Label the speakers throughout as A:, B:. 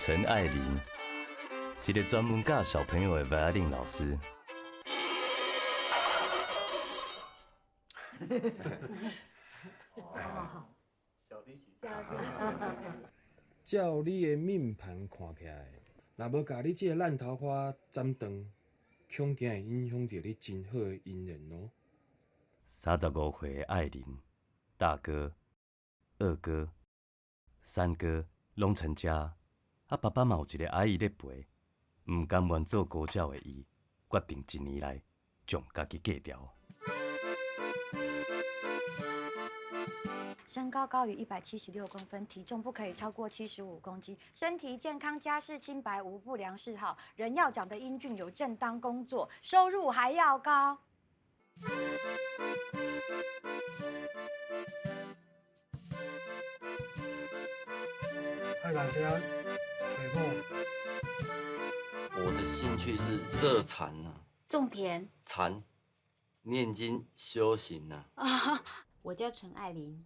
A: 陳愛玲，一个專門教小朋友的 violin 老師。
B: 小提琴。
C: 照你的命盤看起來，若無共你這个爛桃花斬斷，恐驚會影響著你真好的姻緣哦。
A: 35歲的愛玲，大哥、二哥、三哥攏成家，啊，爸爸嘛有一个阿姨咧陪，毋甘願做孤鳥的伊，決定一年內將家己嫁掉。
D: 身高高於176公分，體重不可以超過75公斤，身體健康，家世清白，無不良嗜好，人要長得英俊，有正當工作，收入還要高。
E: 愛來遮揣某。
F: 我的興趣是這禪啊，
G: 種田、
F: 禪、念經、修行啊。
G: 我叫陳愛玲，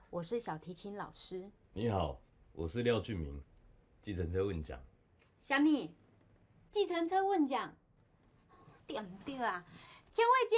G: 我是小提琴老師。
A: 你好，我是廖俊明，計程車問獎。
G: 啥物？計程車問獎？對毋對啊？千惠姐。